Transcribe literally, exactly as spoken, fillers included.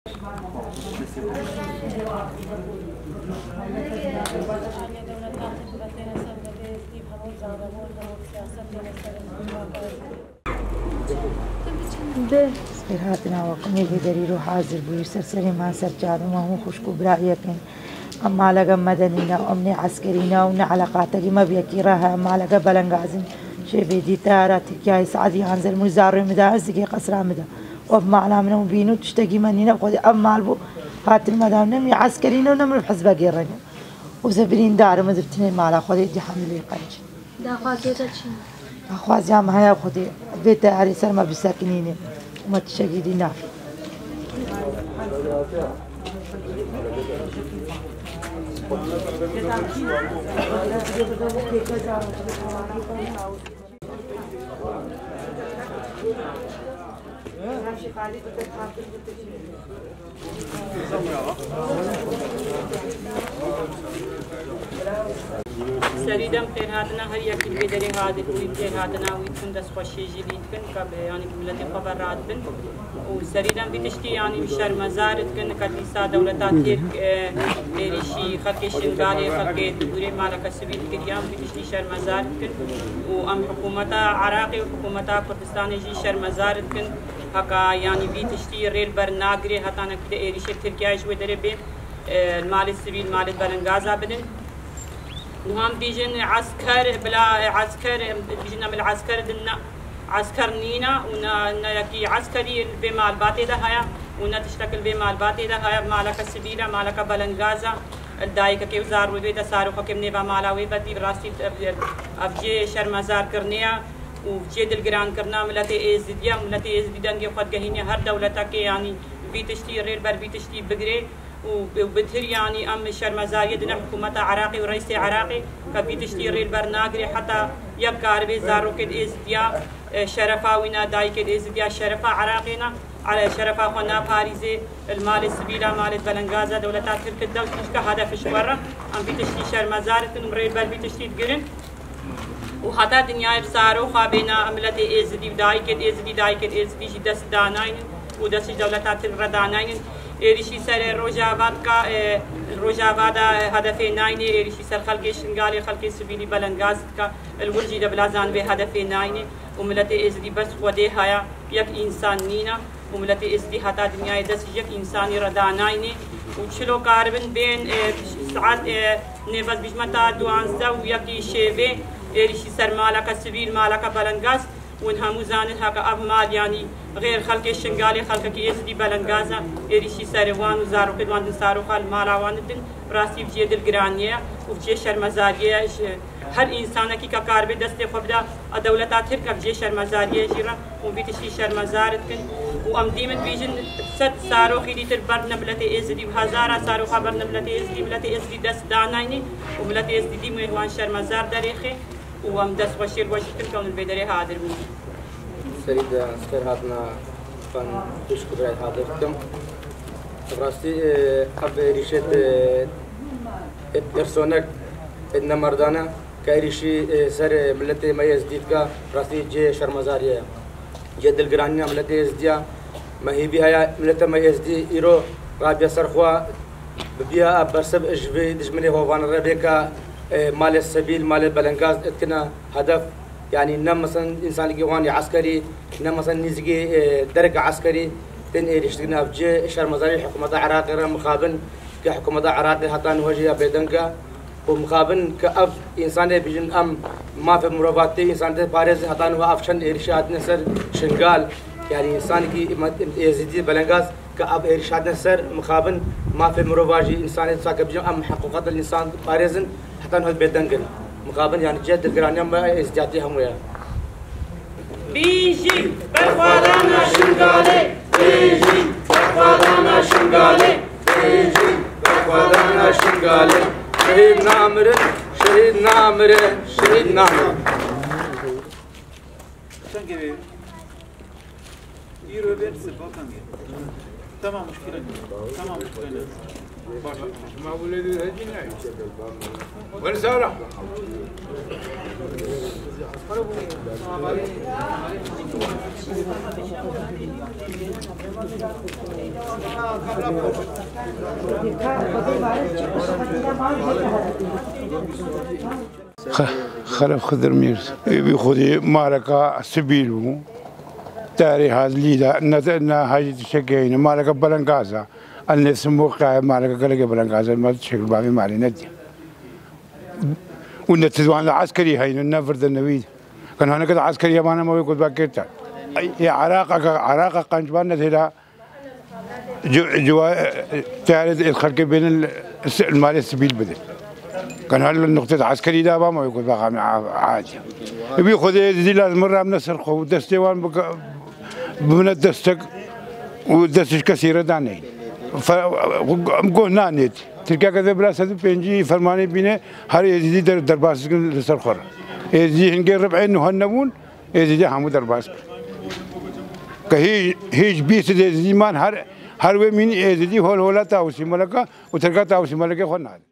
Bi xêrhatina we, qumê vê derî ro hazir bûyî, ser serê me, ser çavê me hûn xwişk û birayek in. Em maleke medenî ne, em ne eskerî ne û ne eleqatekî me bi yekî re heye. Em maleke belengaz in. Şevê dî teyara Tirkiyeyê saet yanzdeh li min zarê min de, ez digê qesra min de. Û ev mala min e û bîn û tiştekî me nîne. Xwedê ev mal bû, hatin me de, ne min eskerî ne û ne min hizbekê re ne. Û ze birîndar im, ez bi tinê mala Xwedê cî hemilê qenc. Daxwaziya te çi ye? Daxwaziya me heye Xwedê vê teyarê ser me bisekinîne û me tiştekî dî nake. Serî dem xêrhatina her yekî li vê derê hadir bûyî, xêrhatina wî dikin, destxweşiyê jî lî dikin, ka bi, yanî bi miletê xwe ve radibin. Û serî dem vî tiştî, yanî şermezar dikin, ka dîsa dewleta Tirk, e, êrîşî xelkê Şingalê, xelkê Dibûrê maleke sivîl kiriyan, vî tiştî şermezar dikin. Û em hikûmeta Iraqê û hikûmeta Kurdistanê jî şermezar dikin. Heka, yanî vî tiştî rê li ber nagirê, heta nekî de êrîşê Tirkiye ji wê derê bê, e, li malê sivîl, malê belengaza bidin. Niha em dibêjin esker, bila esker, em dibêjin em li esker din ne, esker nîne û ne, ne yekî eskerî li vê malbatê de heye û ne tiştek li vê malbatê de heye, maleke sivîl e, maleke belengaza. Li dayikekê û zarokê de saroxekê bi nêva mala wê ve dî, bi rastî ev, ev cihê şermezarkirinê ye û cihê dilgirankirina miletê Êzidî ye. Miletê Êzidî dengê xwe digehîne her dewletekê, yanî vî tiştî rê li ber vî tiştî bigirê û bi, bi tir, yanî em şermezariyê dine hikûmeta Iraqê û reîsê Iraqê, ke vî tiştî rê li ber nagirê heta yek karibe zarokê di Êzidiya, e, şerefa wî ne, dayikê di Êzidiya şerefa Iraqê ne. Ele şerefa xwe naparîzê, li malê sivîla, malê belengaza dewleta Tirk de û çûçka hedef ji xwe re. Em vî tiştî şermezar dikin û rê li ber vî tiştî digirin. Û heta dinyayê bi saroxa bêna miletê Êzidî û dayikê Êzidî, dayikê Êzidî jî dest danaynin û dest ji dewleta Tirk re danaynin. Êrîşî ser Rojava dika, e, Rojava de hedefê nayne, êrîşî ser xelkê Şingalê, xelkê sivîlî belengaz dika. Li wir jî de bila zanibê hedefê nayne û miletê Êzidî bes Xwedê haya, yek însan nîne. Û miletê Êzidî heta dinyayê dest ji yek însanî re danayne û çilo karibin bên, e, saet, e, nêvez bijme ta duwazdeh û yekî şêvê êrîşî ser maleke sivîl, maleke belengaz û hemû zanin heke ev mal, yanî xêr xelkê Şingalê, xelkekî Êzidî belengaz e, êrîşî serê wan û zarokên wan din saroxa li mala wan didin, rastî bi cihê dilgiraniyê ye û bi cihê şermezariyê ye ji Her însanekî ke karibe destê xwe bide, a dewleta Tirk ev cihê şermezariyê jî re û vî tiştî şermezar dikin û em dî min dibîjin sed saroxî dîtir berdine miletê Êzidî û hezara saroxa berdine miletê Êzidî, miletê Êzidî dest danayne û miletê Êzidî dî wê wan şermezar derêxe û em destxweşiyê li we jî dikin ke hûn li vê derê hadir bûn. Serî de ser hatina xan pişk birayê hadir dikim. Rastî, e, ev êrîşê, e, e, personek, e, nemerdane, ke êrîşî, e, ser, e, miletê me Êzidî dike, rastî cihê şermezariyê ye. Cihê dilgiranîna miletê Êzidî ye. Me hêvî heye mileta me Êzidî îro rabiya ser xwe, bibiya ev bersiv ji vê dijminê hovane re bê ke, e, malê sivîl, malê belengaz dikine hedef. Yanî ne mesela însanekî wan ya eskerî, ne mesela nîzikî, e, dereke eskerî tên êrîş dikin. Ev cihê şermezarî hikûmeta Iraqê re mixabin ke hikûmeta Iraqê heta niha jî ya bêdeng e. Û mixabin ke ev însanê bijin em mafê mirovatiyê însanê parêzin, heta niha ev çend êrîşî hatine ser Şingal. Yanî însanekî Êzidî belengaz ke ev êrîş hatine ser mixabin mafê mirova jî însanê disa ke bijin em hiqûqet însan parêzin, heta niha bêdeng in. Mixabin yanî cihê dilgiraniya me Êzidiyatî hemû ye. Bijî berxwedana Şingalê! Bijî berxwedana Şingalê! Bijî berxwedana Şingalê! Şehîd namirin, şehîd namirin, şehîd namirin. Çend kere Îro bên sibakan ye. Tamam, muşkile ne. Tamam, muşkile ne. Xelef Xidir Mîr. Ê bi xwedî maleka sibîl bû. Tarî hazlî de ne, ne hacî tiştekê heyne. Maleka belengaza. El nefsim moqaya maleka gelekê belengaza. Ma tiştek bavê malê nediye. Û ne tidwan de eskerî heyne, ne vir de newî de. Kan haneke de eskerî yabana ma wê kutba kêta. Ê Iraqeke, Iraqa qenc ban ne têda. Ci-, ciwa-, teyarê ê xelkê bênin li, li malê sibîl bidin. Kan hal li nuqtê de eskerî de ba ma wê kutba xamî a-, aciya. Bi xwedê êzidî lazim ram ne ser xwe û destê wan bike-, bibine destek û dest ji kesî re daneyîn. Fe-, em goh nanêt. Tirkiyeke de bila sed û pêncî fermanê bîne her êzidî der-, derbas dikin li ser xwe re. Êzidî hingê rib'ê nuhan nebûn, Êzidî hemû derbas kir. Ke hîç, hîç bîst êzidî man her, her wê mînî êzidî hol hola Tawusî Meleka û terka Tawusî Melekê xwe nadin.